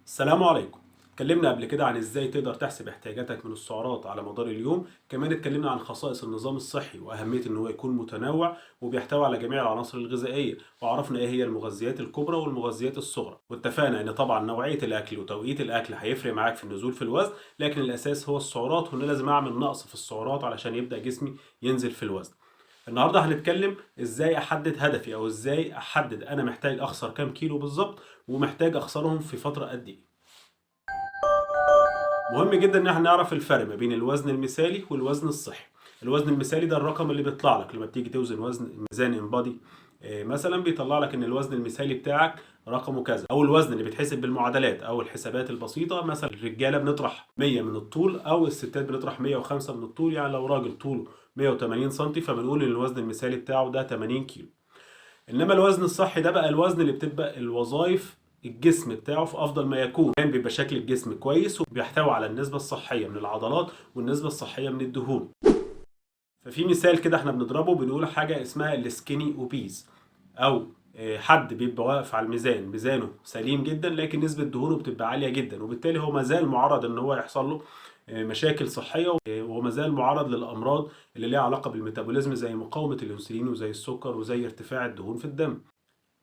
السلام عليكم. اتكلمنا قبل كده عن ازاي تقدر تحسب احتياجاتك من السعرات على مدار اليوم. كمان اتكلمنا عن خصائص النظام الصحي واهمية ان هو يكون متنوع وبيحتوي على جميع العناصر الغذائية، وعرفنا ايه هي المغذيات الكبرى والمغذيات الصغرى، واتفقنا ان طبعا نوعية الاكل وتوقيت الاكل هيفرق معاك في النزول في الوزن، لكن الاساس هو السعرات، وان لازم اعمل نقص في السعرات علشان يبدأ جسمي ينزل في الوزن. النهارده هنتكلم ازاي احدد هدفي، او ازاي احدد انا محتاج اخسر كام كيلو بالظبط ومحتاج اخسرهم في فترة قد ايه. مهم جدا ان احنا نعرف الفرق ما بين الوزن المثالي والوزن الصحي. الوزن المثالي ده الرقم اللي بيطلع لك لما بتيجي توزن وزن ميزان InBody مثلا، بيطلع لك ان الوزن المثالي بتاعك رقمه كذا، او الوزن اللي بيتحسب بالمعادلات او الحسابات البسيطة. مثلا الرجالة بنطرح 100 من الطول، او الستات بنطرح 105 من الطول. يعني لو راجل طوله 180 سم فبنقول ان الوزن المثالي بتاعه ده 80 كيلو. انما الوزن الصحي ده بقى الوزن اللي بتبقى الوظائف الجسم بتاعه في افضل ما يكون، يعني بيبقى شكل الجسم كويس وبيحتوي على النسبة الصحية من العضلات والنسبه الصحية من الدهون. ففي مثال كده احنا بنضربه، بنقول حاجة اسمها ال skinny obese، او حد بيبقى واقف على الميزان، ميزانه سليم جدا لكن نسبه دهونه بتبقى عالية جدا، وبالتالي هو مازال معرض ان هو يحصل له مشاكل صحية، ومازال معرض للامراض اللي ليها علاقة بال metabolism زي مقاومة الانسولين وزي السكر وزي ارتفاع الدهون في الدم.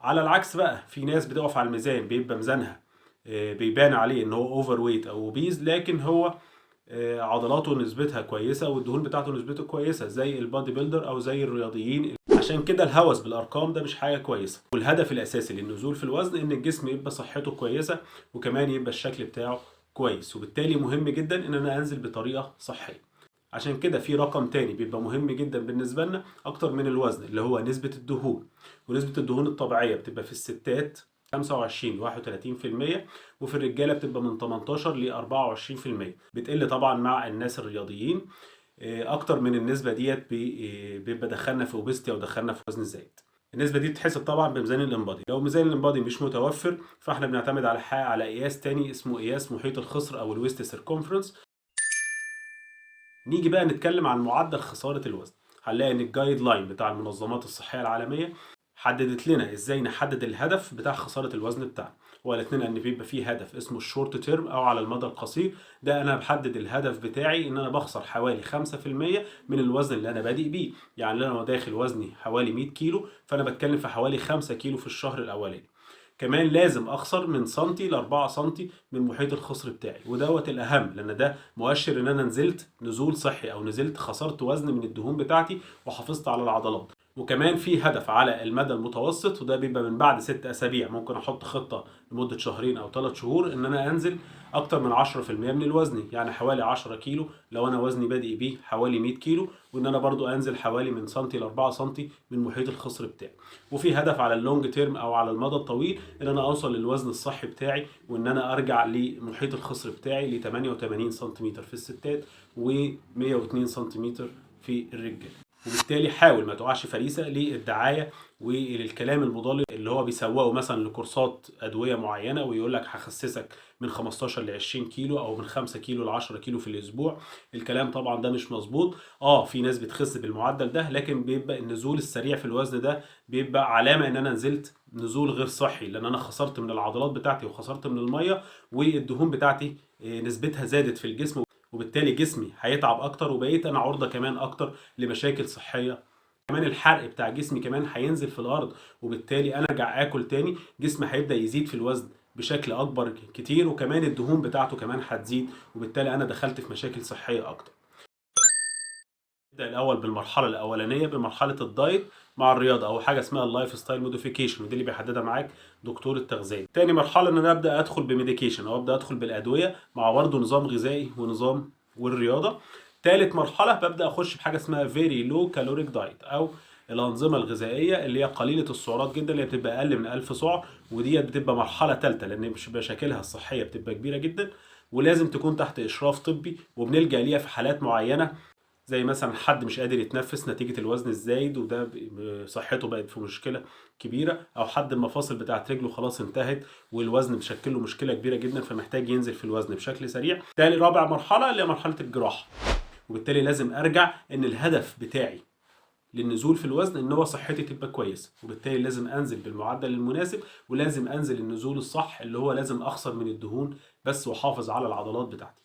على العكس بقى في ناس بتقف على الميزان بيبقى ميزانها بيبان عليه ان هو overweight او obese، لكن هو عضلاته نسبتها كويسة والدهون بتاعته نسبته كويسة، زي ال body builder او زي الرياضيين. عشان كده الهوس بالارقام ده مش حاجة كويسة، والهدف الاساسي للنزول في الوزن ان الجسم يبقى صحته كويسة وكمان يبقى الشكل بتاعه كويس، وبالتالي مهم جدا ان انا انزل بطريقة صحية. عشان كده في رقم تاني بيبقى مهم جدا بالنسبة لنا اكتر من الوزن، اللي هو نسبه الدهون. ونسبه الدهون الطبيعية بتبقى في الستات 25 31%، وفي الرجالة بتبقى من 18 ل 24%. بتقل طبعا مع الناس الرياضيين اكتر من النسبة ديت بيبقى دخلنا في obesity او دخلنا في وزن زايد. النسبة دي بتتحسب طبعا بميزان ال InBody. لو ميزان ال InBody مش متوفر فاحنا بنعتمد على حاجة، على قياس تاني اسمه قياس محيط الخصر او ال waist circumference. نيجي بقى نتكلم عن معدل خسارة الوزن. هنلاقي ان ال guideline بتاع المنظمات الصحية العالمية حددت لنا ازاي نحدد الهدف بتاع خسارة الوزن بتاعنا، وقالت لنا ان بيبقى فيه هدف اسمه ال short term او على المدى القصير. ده انا بحدد الهدف بتاعي ان انا بخسر حوالي 5% من الوزن اللي انا بادئ بيه. يعني انا داخل وزني حوالي 100 كيلو، فانا بتكلم في حوالي 5 كيلو في الشهر الاولاني. كمان لازم اخسر من سنتي ل 4 سنتي من محيط الخصر بتاعي، ودوت الاهم لان ده مؤشر ان انا نزلت نزول صحي او نزلت خسرت وزن من الدهون بتاعتي وحافظت على العضلات. وكمان في هدف على المدى المتوسط، وده بيبقى من بعد 6 اسابيع. ممكن احط خطه لمدة شهرين او 3 شهور ان انا انزل اكتر من 10% من الوزن، يعني حوالي 10 كيلو لو انا وزني بادئ بيه حوالي 100 كيلو، وان انا برضو انزل حوالي من سنتي ل 4 سنتي من محيط الخصر بتاعي. وفي هدف على ال long term او على المدى الطويل ان انا اوصل للوزن الصحي بتاعي، وان انا ارجع لمحيط الخصر بتاعي ل 88 سنتيمتر في الستات و102 سنتيمتر في الرجال. وبالتالي حاول ما تقعش فريسة للدعايه وللكلام المضلل اللي هو بيسوقه مثلا لكورسات ادوية معينة ويقول لك هخسسك من 15 ل 20 كيلو او من 5 كيلو ل 10 كيلو في الاسبوع. الكلام طبعا ده مش مظبوط. في ناس بتخس بالمعدل ده، لكن بيبقى النزول السريع في الوزن ده بيبقى علامة ان انا نزلت نزول غير صحي، لان انا خسرت من العضلات بتاعتي وخسرت من المية، والدهون بتاعتي نسبتها زادت في الجسم، وبالتالي جسمي هيتعب اكتر، وبقيت انا عرضه كمان اكتر لمشاكل صحيه. كمان الحرق بتاع جسمي كمان هينزل في الارض، وبالتالي انا ارجع اكل تاني جسمي هيبدا يزيد في الوزن بشكل اكبر كتير، وكمان الدهون بتاعته كمان هتزيد، وبالتالي انا دخلت في مشاكل صحية اكتر. نبدا الاول بالمرحلة الاولانيه، بمرحلة ال diet مع الرياضة او حاجة اسمها ال lifestyle modification، ودي اللي بيحددها معاك دكتور التغذيه. تاني مرحلة ان انا ابدا ادخل ب medication او ابدا ادخل بالادوية مع برضه نظام غذائي ونظام والرياضه. تالت مرحلة ببدا اخش بحاجة اسمها very low caloric diet، او الانظمة الغذائية اللي هي قليله السعرات جدا، اللي هي بتبقى اقل من 1000 سعر. وديت بتبقى مرحلة ثالثة لان مش مشاكلها الصحية بتبقى كبيرة جدا، ولازم تكون تحت اشراف طبي، وبنلجا ليها في حالات معينة زي مثلا حد مش قادر يتنفس نتيجة الوزن الزايد وده صحته بقت في مشكلة كبيرة، أو حد المفاصل بتاعت رجله خلاص انتهت والوزن مشكل له مشكلة كبيرة جدا فمحتاج ينزل في الوزن بشكل سريع. تالي رابع مرحلة اللي هي مرحلة الجراحة. وبالتالي لازم أرجع إن الهدف بتاعي للنزول في الوزن ان هو صحتي تبقى كويسة، وبالتالي لازم انزل بالمعدل المناسب، ولازم انزل النزول الصح اللي هو لازم اخسر من الدهون بس واحافظ على العضلات بتاعتي.